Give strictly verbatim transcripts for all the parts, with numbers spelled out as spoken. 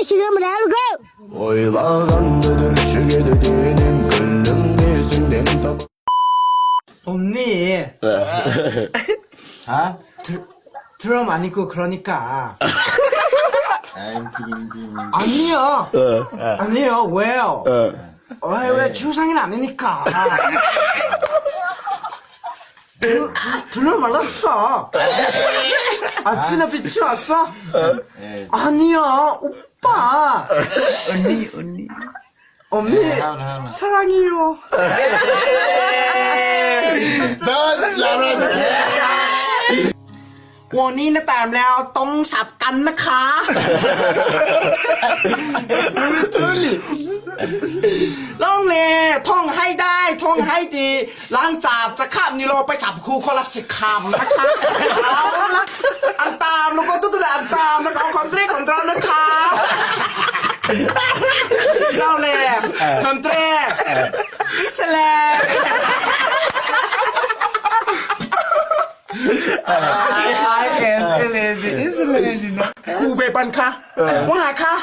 Shigam Ralugo. Oilaganda dershigede denim kallang ne sindem tap. Omni. Ha? Tr-, Trum Aniku Chronica. Aniya. Aniya, well. Oi, we chusang na ni ka. Tru, tru, tru malasa. Atsina pichu asa. Aniya, upa. Uni, uni. Omni. Sarangiyo. Dan, Lara. Woni na tam leo tong sap kan na kha. Truly, truly. Long le, thong hai dai, thong hai di, lang chap cha kham ni lo, pai chap khu khola si kham na kha. Ang tam lo ko tu tu ang tam lo ko country control na kha. Jao le, country. Isle. Ai, ai, yes, yes, yes, yes, no. Khu be pan kha. Wang kha.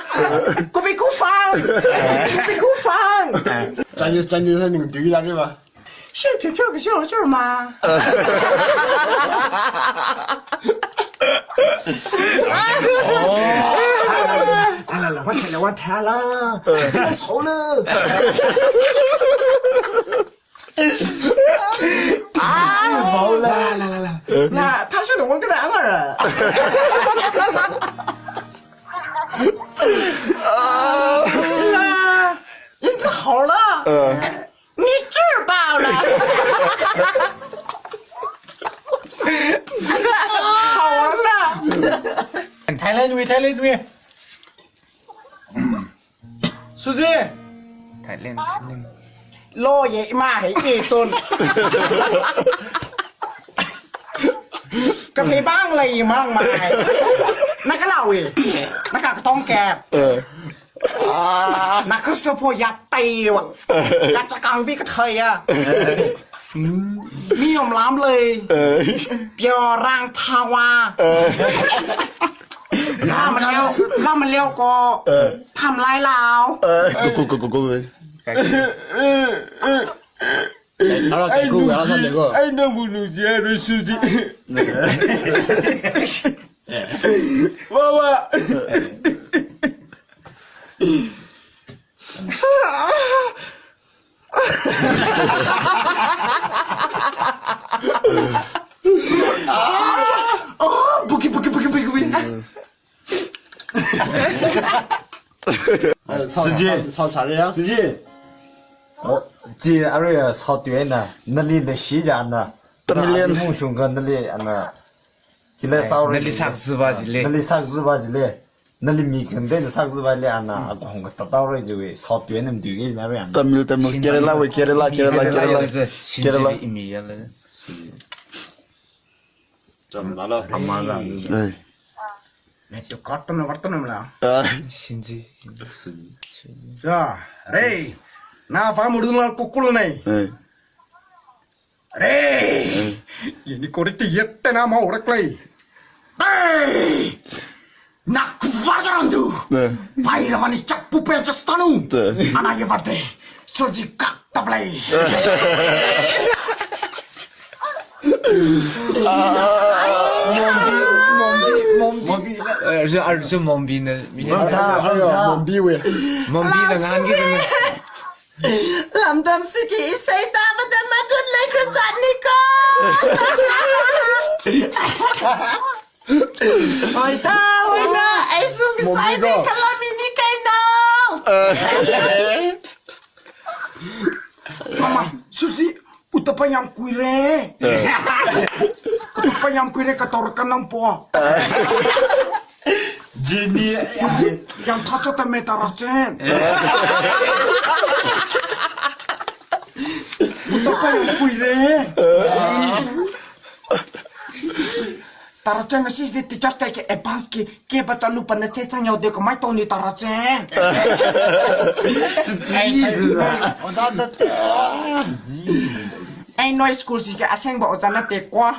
Khu be khu fang. Khu be khu fang. Chinese, Chinese hai ning tui la riba. Sure, sure, sure, sure, sure, ma. La, la, la, what the, what the, la. Let's hold it. Ah, la, la, la, la. Na, 他说的我跟他二。 It's a horror. Ni chur bao la. Horror. Thailand wui, Thailand wui. Suji. Thailand, Thailand. Lo ye ma he e ton. Ka thei bang lei mang mai. Na ka lau e. Na ka tong ke. Na Kristo pho ya tai wa. Ya cha kang bi ka thai ya. Mi yom lam lei. Pyo rang phawa. Lam leo, lam leo ko. Tham lai lao. Go, go, go, go, go. Ara ai, kaiku, ara nuji, tham lei ko. Ai, nang bu nuji, ai, nuji. Wawa. Oh, buki, buki, buki, buki, buki. Ai, sao, Suji. Sao, sao chare ya? Suji. Oh, chi are ya sao tu ena. Nali le shi ja na. Tamilian. Mung shung ka nali ana. Kila sao re. Nali sak ziba jile. Nali sak ziba jile. Nali mi kan de sak ziba le ana. Akong ka tatau re jiwe. Sao tu ena mdu ge na re ana. Tamil, Tamil. Kerala we, Kerala, Kerala, Kerala. Kerala. Imi ya le. Cham nala. Amala. Ai. Metu kottam na kottam na mala. Ah. Shinji. Shinji. Ja, re. Na fa mudun la kukul nai. Eh. Re. Ini kori ti yette na mau rak lai. Re. Nak vagarandu. Eh. Pai ramani chappu pe chastanu. Eh. Ana ye vade. Soji kak taplai. Mombi, Mombi, Mombi. Mombi. Eh, arju, arju Mombi na. Mombi, ah, Mombi we. Mombi na ngan ki na. Lamdam siki isai ta ba da madun le krasani ko. Oi ta, oi ta, ai sung isai de kalamini kai no. Mama, Suji, uttapam yam kuire. Uttapam yam kuire kator kanang po. Jini. Yang thacha ta me tarachen. Uttapam yam kuire. Tarachen ngasi di teachers te ke advance ke, ke bacha lupa na che chang yao de ko mai toni tarachen. Suji. Oda da te. Ai noi school si ke aseng ba oja na te kwa.